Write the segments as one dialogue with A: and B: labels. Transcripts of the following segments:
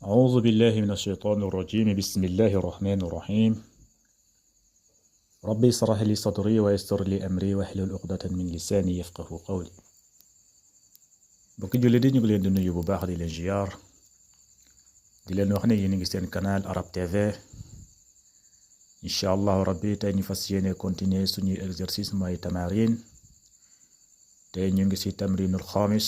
A: أعوذ بالله من الشيطان الرجيم بسم الله الرحمن الرحيم ربي اشرح لي صدري ويسر لي أمري واحلل عقدة من لساني يفقه قولي bokki jullit yi ñu ngi leen di nuyu bu baax di leen ziar di leen wax ne yéen a ngi seen canal Arab TV incha allahu rabbi tey ñu fas yéene continuer suñuy exercice mooy tamarin tey ñu ngi si tamrinul xaamis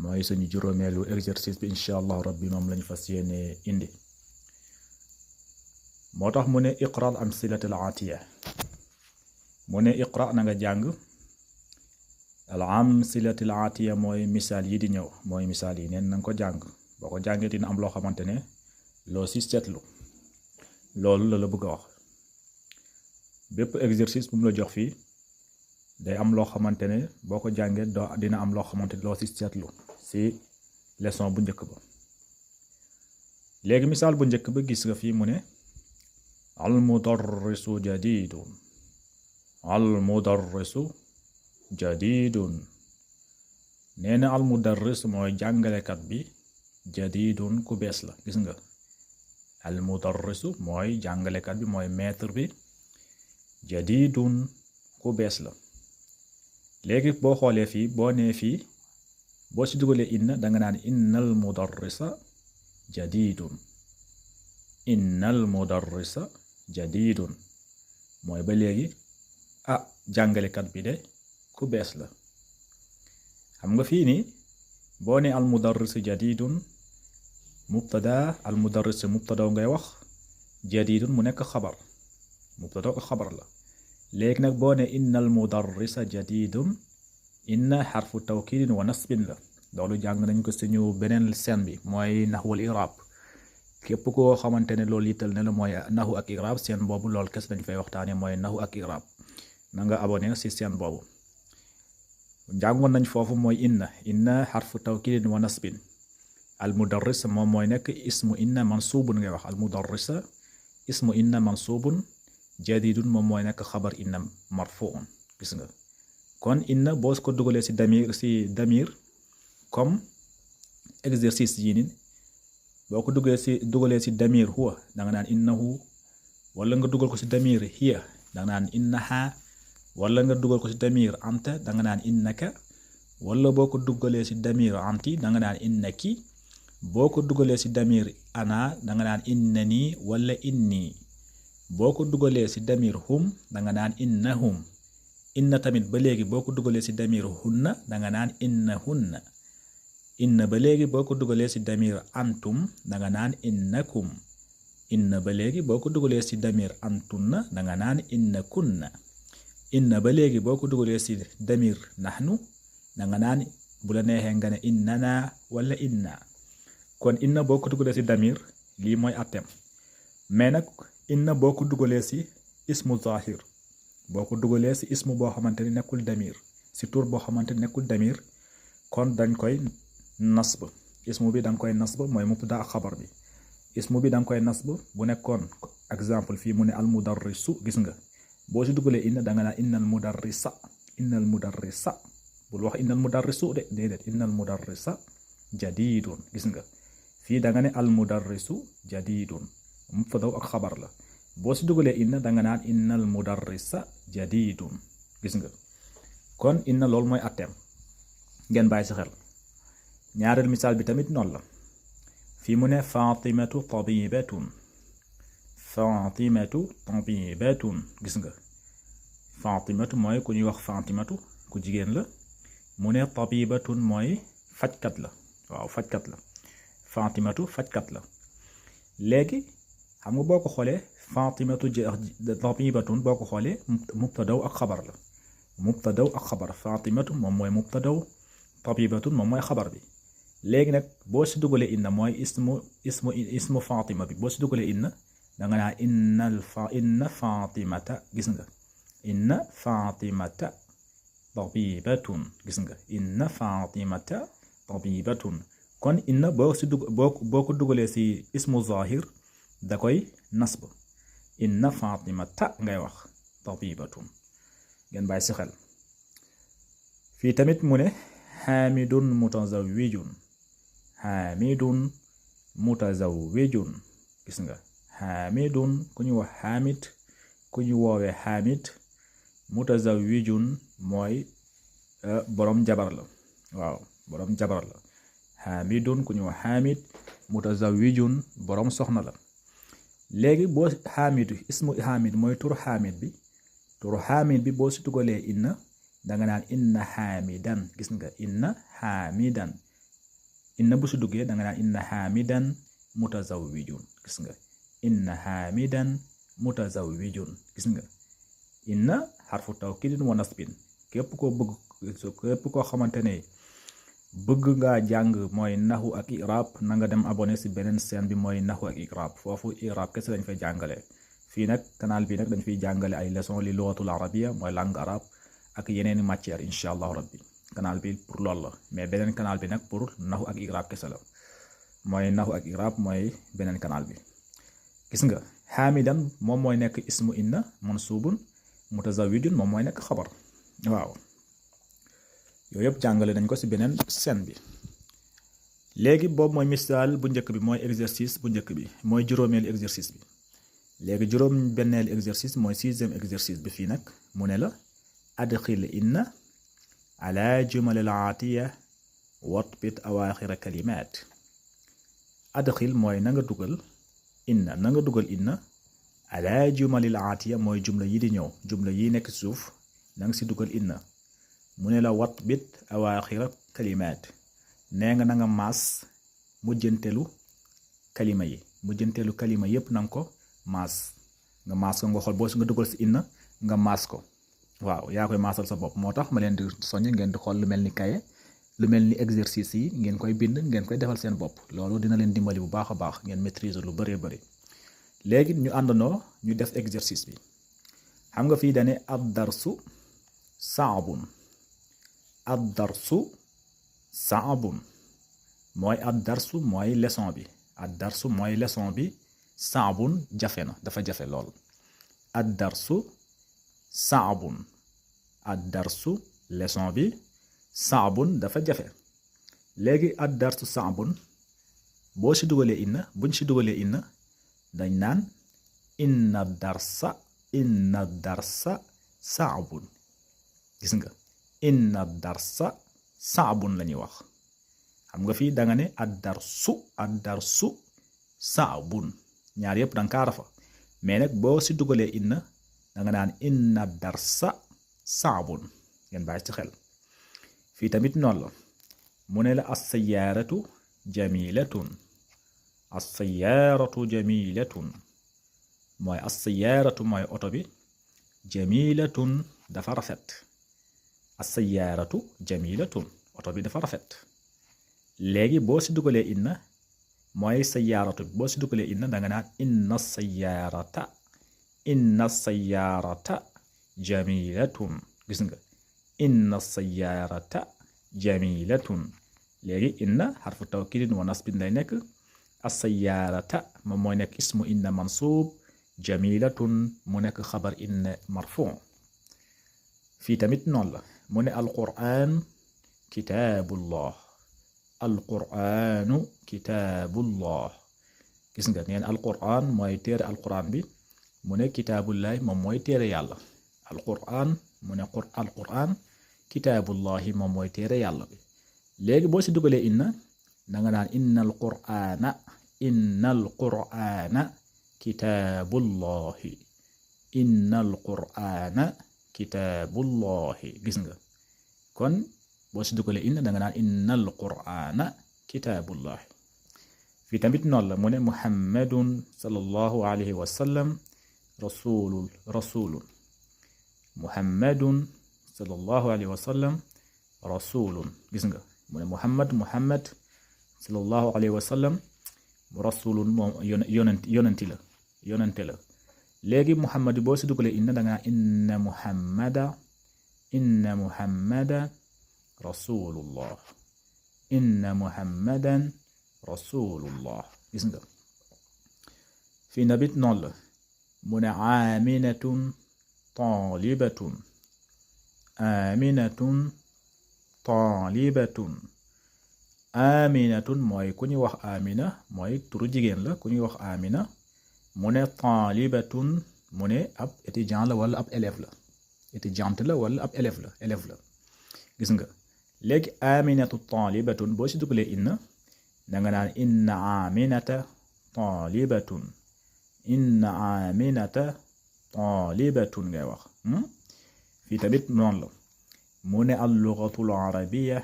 A: mooy suñu juróomeelu exercice bi incha allahu rabbi moom lañu fas yéene indi moo tax mu ne iqra al amsilatul aatiya mu ne iqra na nga jàng al amsilatul aatiya mooy misaal yi di ñëw mooy misaal yi neen na nga ko jàng boo ko jàngee dina am loo xamante ne loo si seetlu loolu la bëgg a wax bépp exercice bu mu la jox fii day am loo xamante ne boo ko jàngee dina am loo xamante ne loo si seetlu si leçon bu njëkk ba léegi misaal bu njëkk ba gis nga fii mu ne al mudarrisu jadidun al mudarrisu jadidun nee na al mudarris mooy jàngalekat bi jadidun ku bees la gis nga al mudarrisu mooy jàngalekat bi mooy maître bi jadidun ku bees la léegi boo xoolee fii boo nee fii boo ci dugalee inna danga naan innal mudarrisa jadidun innal mudarrisa jadidun mooy ba léegi jàngalekat bi de ku bees la xam nga fii nii boo ne al mudarris jadidun mubtada al mudarris mubtada ngay wax jadidun mu nekk xabar mubtada ak xabar la léegi nag boo ne innal mudarrisa jadidun inna xarfu tawkidin wa nasbin la loolu jàng nañ ko suñu beneen seen bi mooy naxwal irab képp koo xamante ne loolu yital ne la mooy naxu ak irab seen boobu loolu kes lañ fay waxtaane mooy naxu ak irab na nga abonné si seen boobu jàngoon nañ foofu mooy inna xarfu tawkidin wa nasbin al mudarris moom mooy nekk ismu inna mansubun ngay wax al mudarrisa ismu inna mansubun jadidun moom mooy nekk xabar inna marfuun gis nga kon inna boo ko dugalee si damir comme exercice yi ni boo ko dugalee si damir huwa danga naan innahu wala nga dugal ko si damir hiya danga naan innaha wala nga dugal ko si damir anta danga naan innaka wala boo ko dugalee si damir anti danga naan innaki boo ko dugalee si damir ana danga naan innani wala inni boo ko dugalee si damir hum danga naan innahum inna tamit ba léegi boo ko dugalee si damir hunna danga naan innahunna inna ba léegi boo ko dugalee si damir antum danga naan innakum inna ba léegi boo ko dugalee si damir antunna danga naan innakunna inna ba léegi boo ko dugalee si damir nahnu danga naan bu la neexee nga ne innana wala inna kon inna boo ko dugalee si damir lii mooy atem mais nag inna boo ko dugalee si ismu zahir boo ko dugalee si ismu boo xamante ni nekkul damir si tur boo xamante ni nekkul damir kon dañ koy nasb ismu bi danga koy nasb mooy mubtada ak xabar bi ismu bi danga koy nasb bu nekkoon exemple fii mu ne al mudarrisu gis nga boo si dugalee inna danga naan innal mudarrisa bul wax innal mudarrisu de déedéet innal mudarrisa jadidun gis nga fii danga ne al mudarrisu jadidun mubtada ak xabar la boo si dugalee inna danga naan innal mudarrisa jadidun gis nga kon inna loolu mooy atteem ngeen bàyyi si xel ñaareel misaal bi tamit noonu la fii mu ne fatimatu tabibatun gis nga fatimatu mooy ku ñuy wax fatimatu ku jigéen la mu ne tabibatun mooy fajkat la waaw fajkat la fatimatu fajkat la léegi xam nga boo ko xoolee fatimatu tabibatun boo ko xoolee mubtadaw ak xabar la mubtadaw ak xabar fatimatu moom mooy mubtadaw tabibatun moom mooy xabar bi léegi nag boo si dugalee inna mooy ismu fatima bi boo si dugalee inna danga naa inna fatimata gis nga inna fatimata tabibatun gis nga inna fatimata tabibatun kon inna boo ko dugalee si ismu zahir da koy nasb inna fatimata ngay wax tabibatun ngeen bàyyi si xel fii tamit mu ne xaamidun mutazawwijun xaamidun mutazawwijun gis nga xaamidun ku ñu wax xaamid ku ñu woowee xaamid mutazawwijun mooy borom jabar la waaw borom jabar la xaamidun ku ñu wax xaamid mutazawwijun borom soxna la léegi boo xaamidu ismu xaamid mooy turu xaamid bi boo si dugalee inna danga naan inna xaamidan gis nga inna xaamidan inna bu si duggee danga naan inna xaamidan mutazawwijun gis nga inna xaamidan mutazawwijun gis nga inna xarfu tawkidin wa nasbin képp koo xamante ne bëgg nga jàng mooy naxu ak irab na nga dem abonné si beneen chaîne bi mooy naxu ak irab foofu irab kese dañ fay jàngale fii nag canal bi nag dañ fiy jàngale ay leçon li lugatul arabia mooy langue arabe ak yeneeni matière incha allahu rabbi canal bi pour loolu la mais beneen canal bi nag pour naxu ak irab kese la mooy naxu ak irab mooy beneen canal bi gis nga xaamidan moom mooy nekk ismu inna mansubun mutazawijun moom mooy nekk xabar waaw yooyu yëpp jàngale nañ ko ci beneen scène bi léegi boobu mooy misaal bu njëkk bi mooy exercice bu njëkk bi mooy juróomeelu exercice bi léegi juróom benneelu exercice mooy 6e exercice bi fii nag mu ne la adxil inna ala jumalil aatiya watbit awaaxira kalimaat adxil mooy na nga dugal inna ala jumalil aatiya mooy jumla yi di ñëw jumla yi nekk suuf na nga ci dugal inna mu ne la watbit awaaxira kalimaat nee nga na nga maas mujjantelu kalima yépp na nga ko maas ko nga xool boo si nga dugal si inna nga maas ko waaw yaa koy maasal sa bopp moo tax ma leen di soññ ngeen di xool lu mel ni kaye lu mel ni exercice yi ngeen koy bind ngeen koy defal seen bopp loolu dina leen dimbali bu baax a baax ngeen maîtriser lu bëree bëri léegi ñu àndandoo ñu def exercice bi xam nga fii dane ad darsu saabun mooy ad darsu mooy leçon bi saabun jafe na dafa jafe lool ad darsu leçon bi saabun dafa jafe léegi ad darsu saabun buñ si dugalee inna dañ naan inna darsa saabun gis nga inna darsa saabun la ñuy wax xam nga fii da nga ne ad darsu saabun ñaar yëpp danga kaa rafa mais nag boo si dugalee inna da nga naan inna darsa saabun ngeen bàyyi ci xel fii tamit noonu la mu ne la as-sayyaaratu jamilatun mooy as-sayyaaratu mooy oto bi jamilatun dafa rafet as-sayyaaratu jamilatun oto bi dafa rafet léegi boo si dugalee inna mooy sayyaaratu bi boo si dugalee inna danga naan inna sayyaarata jamilatun gis nga inna sayyaarata jamilatun léegi inna xarfu tawkidin wa nasbin lay nekk as-sayyaarata moom mooy nekk ismu inna mansuub jamilatun mu nekk xabar inna marfuu fii tamit noonu la mu ne alqur'an kitaabullah gis nga neen alqur'an mooy téere alqur'an bi mu ne kitaabullahi moom mooy téere yàlla alqur'an mu ne alqur'an kitaabullahi moom mooy téere yàlla bi léegi boo si dugalee inna danga naan inna alqur'ana kitaabullahi gis nga kon boo si dugalee inna danga naan inna alqur'ana kitaabullahi fii tamit noonu la mu ne muhammadun sallallahu alayhi wa sallam rasulun muhammadun sallallahu alayhi wa sallam rasulun gis nga mu ne muhammad sallallahu alayhi wa sallam rasulun moom yonente la léegi muhammad boo si dugalee inna danga inna muhammada rasulullah gis nga fii nabit noonu la mu ne aminatun talibatun aminatun mooy ku ñuy wax amina mooy turu jigéen la ku ñuy wax amina mu ne taalibatun mu ne ab étudiant la wala ab élève la étudiante la wala ab élève la gis nga léegi aminatu taalibatun boo si dugalee inna da nga naan inna aminata taalibatun inna aminata taalibatun ngay wax fii tamit noonu la mu ne al-lughatu al-arabiyya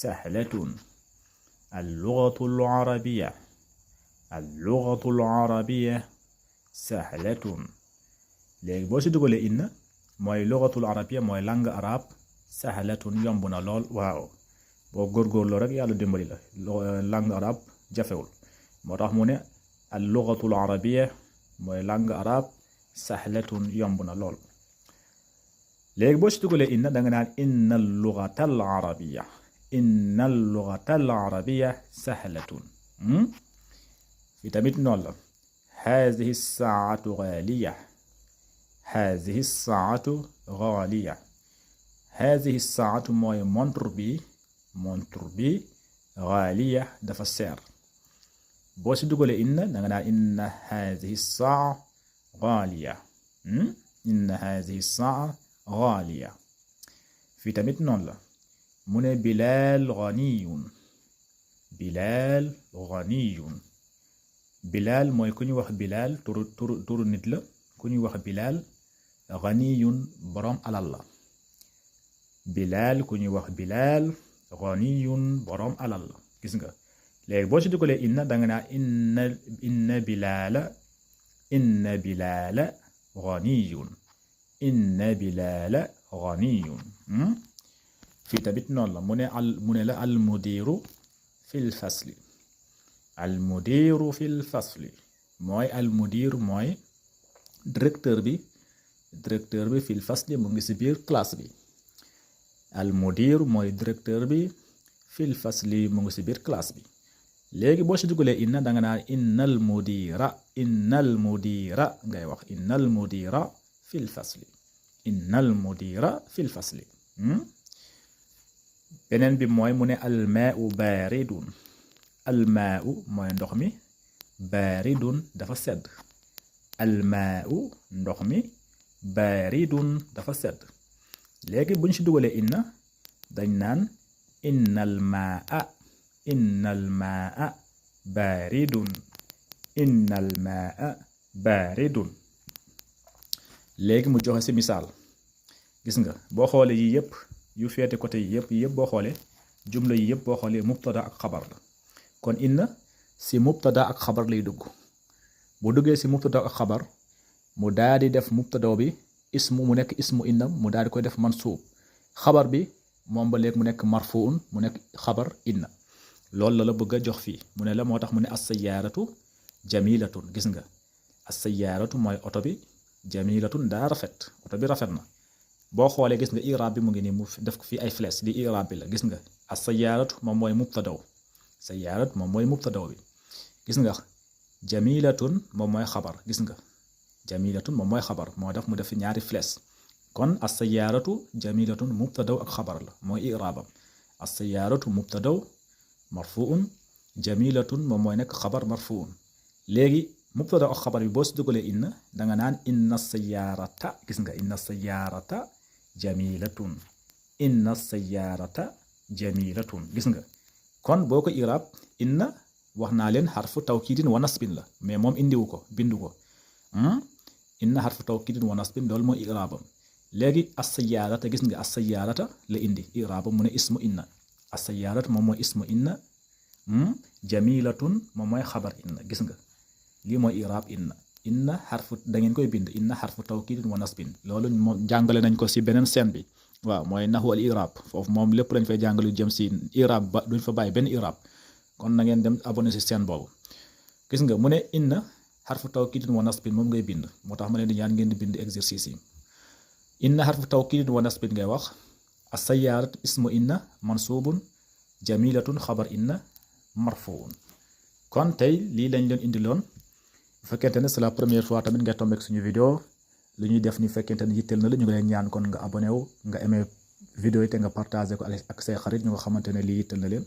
A: sahlatun al-lughatu al-arabiyya al-lughatu al-arabiyya sahlatun léegi boo si dugalee inna mooy lughatul arabiyya mooy langue arabe sahlatun yomb na lool waaw boo góorgóorloo rek yàlla dimbali la langue arabe jafewul moo tax mu ne al-lughatul arabiyya mooy langue arabe sahlatun yomb na lool léegi boo si dugalee inna da nga naan inna al-lughata al-arabiyya inna al-lughata al-arabiyya sahlatun fi tamit noonu la hazihi as-saa'atu ghaaliya hazihi as-saa'atu ghaaliya hazihi as-saa'atu mooy montre bi ghaaliya dafa seer boo si dugalee inna da nga naan inna hazihi as-saa'a ghaaliya inna hazihi as-saa'a ghaaliya fii tamit noonu la mu ne Bilaal ghaniyun Bilaal ghaniyun Bilaal mooy ku ñuy wax Bilaal turu nit la ku ñuy wax Bilaal ghaniyun borom alal la Bilaal ku ñuy wax Bilaal ghaniyun borom alal la gis nga léegi boo si dugalee inna da nga naa inna Bilaala ghaniyun inna Bilaala ghaniyun fii tamit noonu la mu ne la al-mudiru fil fasli al-mudiru fil fasli mooy al-mudir mooy directeur bi fil fasli mu ngi si biir classe bi al-mudir mooy directeur bi fil fasli mu ngi si biir classe bi léegi boo si dugalee inna da nga naan innal mudira ngay wax innal mudira fil fasli innal mudira fil fasli beneen bi mooy mu ne almaau baaridun almaau mooy ndox mi baaridun dafa sedd almaau ndox mi baaridun dafa sedd léegi buñ si dugalee inna dañ naan innal maa baaridun innal maa baaridun léegi mu joxe si misaal gis nga boo xoolee yi yëpp yu féete côté yi yëpp boo xoolee jumla yi yëpp boo xoolee mubtada ak xabar la kon inna si mubtada ak xabar lay dugg bu duggee si mubtada ak xabar mu daal di def mubtada bi ismu mu nekk ismu inna mu daal di koy def mansuub xabar bi moom ba léegi mu nekk marfuun mu nekk xabar inna loolu la bëgg a jox fii mu ne la moo tax mu ne as-sayyaaratu jamilatun gis nga as-sayyaaratu mooy oto bi jamilatun daa rafet oto bi rafet na boo xoolee gis nga i'raab bi mu ngi nii mu def ko fii ay flèches di i'raab bi la gis nga as-sayyaaratu moom mooy mubtadaw sayyaaratu moom mooy mubtadaw bi gis nga jamilatun moom mooy xabar gis nga jamilatun moom mooy xabar moo def mu def ñaari flèches kon as-sayyaaratu jamilatun mubtadaw ak xabar la mooy i'raabam as-sayyaaratu mubtadaw marfuun jamilatun moom mooy nekk xabar marfuun léegi mubtada ak xabar bi boo si dugalee inna da nga naan inna sayyaarata gis nga inna sayyaarata jamilatun inna sayyaarata jamilatun gis nga kon boo ko iraab inna wax naa leen xarfu tawkiidin wa nasbin la mais moom indiwu ko bindu ko inna xarfu tawkiidin wa nasbin loolu mooy iraabam léegi as-sayyaarata gis nga as-sayyaarata la indi iraabam mu ne ismu inna as-sayyaarata moom mooy ismu inna jamilatun moom mooy xabar inna gis nga lii mooy iraab inna xarfu da ngeen koy bind inna xarfu tawkiidin wa nasbin loolu moom jàngale nañ ko si beneen scène bi waaw mooy naxwu al iraab foofu moom lépp lañ fay jàngale jëm si iraab ba duñ fa bàyyi benn iraab kon na ngeen dem abonné si scène boobu gis nga mu ne inna xarfu tawkiidin wa nasbin moom ngay bind moo tax ma leen di ñaan ngeen di bind exercice yi inna xarfu tawkiidin wa nasbin ngay wax as-sayyaarat ismu inna mansuubun jamilatun xabar inna marfuun kon tey lii lañ leen indiloon bu fekkente ne c'est la première fois tamit nga tombé ak suñu vidéo li ñuy def ni fekkente ne yitteel na la ñu ngi leen ñaan kon nga abonné wu nga aimé vidéo yi te nga partagé ko ak say xarit ñu nga xamante ne lii yitteel na leen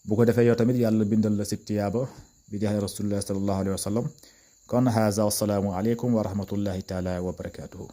A: bu ko defee yow tamit yàlla bindal la si tiyaaba bi jaahi rasulillah sallallahu alayhi wa sallam kon haza wassalaamu aleykum wa rahmatullahi taala wa barakatuhu